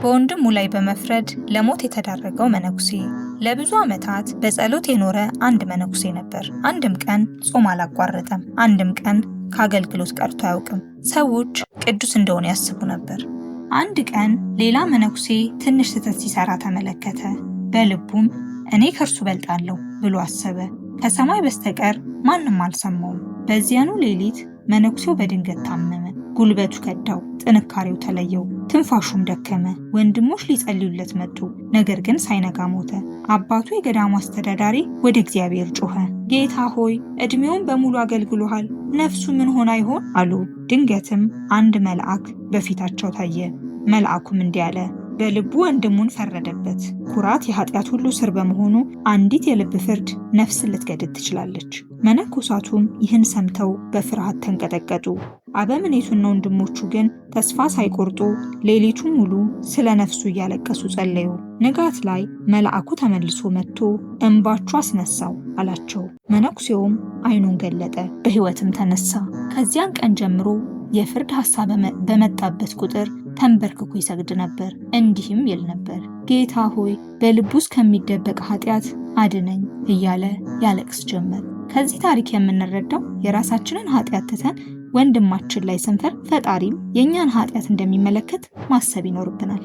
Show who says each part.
Speaker 1: በወንድሙ ላይ በመፍረድ ለሞት የተዳረገው መነኩሴ። ለብዙ ዓመታት በጸሎት የኖረ አንድ መነኩሴ ነበር። አንድም ቀን ጾም አላቋረጠም። አንድም ቀን ከአገልግሎት ቀርቶ አያውቅም። ሰዎች ቅዱስ እንደሆነ ያስቡ ነበር። አንድ ቀን ሌላ መነኩሴ ትንሽ ስህተት ሲሰራ ተመለከተ። በልቡም እኔ ከእርሱ በልጣለሁ ብሎ አሰበ። ከሰማይ በስተቀር ማንም አልሰማውም። በዚያኑ ሌሊት መነኩሴው በድንገት ታመመ። ጉልበቱ ከዳው፣ ጥንካሬው ተለየው፣ ትንፋሹም ደከመ። ወንድሞች ሊጸልዩለት መጡ፣ ነገር ግን ሳይነጋ ሞተ። አባቱ የገዳሙ አስተዳዳሪ ወደ እግዚአብሔር ጮኸ። ጌታ ሆይ፣ ዕድሜውን በሙሉ አገልግሎሃል፣ ነፍሱ ምን ሆና ይሆን አሉ። ድንገትም አንድ መልአክ በፊታቸው ታየ። መልአኩም እንዲህ አለ፣ በልቡ ወንድሙን ፈረደበት። ኩራት የኃጢአት ሁሉ ስር በመሆኑ አንዲት የልብ ፍርድ ነፍስን ልትገድል ትችላለች። መነኮሳቱም ይህን ሰምተው በፍርሃት ተንቀጠቀጡ። አበምኔቱና ወንድሞቹ ግን ተስፋ ሳይቆርጡ ሌሊቱን ሙሉ ስለ ነፍሱ እያለቀሱ ጸለዩ። ንጋት ላይ መልአኩ ተመልሶ መጥቶ እንባችሁ አስነሳው አላቸው። መነኩሴውም ዓይኑን ገለጠ፣ በሕይወትም ተነሳ። ከዚያን ቀን ጀምሮ የፍርድ ሐሳብ በመጣበት ቁጥር ተንበርክኮ ይሰግድ ነበር። እንዲህም ይል ነበር፣ ጌታ ሆይ፣ በልቡ ውስጥ ከሚደበቅ ኃጢአት አድነኝ እያለ ያለቅስ ጀመር። ከዚህ ታሪክ የምንረዳው የራሳችንን ኃጢአት ትተን ወንድማችን ላይ ስንፈርድ ፈጣሪም የእኛን ኃጢአት እንደሚመለከት ማሰብ ይኖርብናል።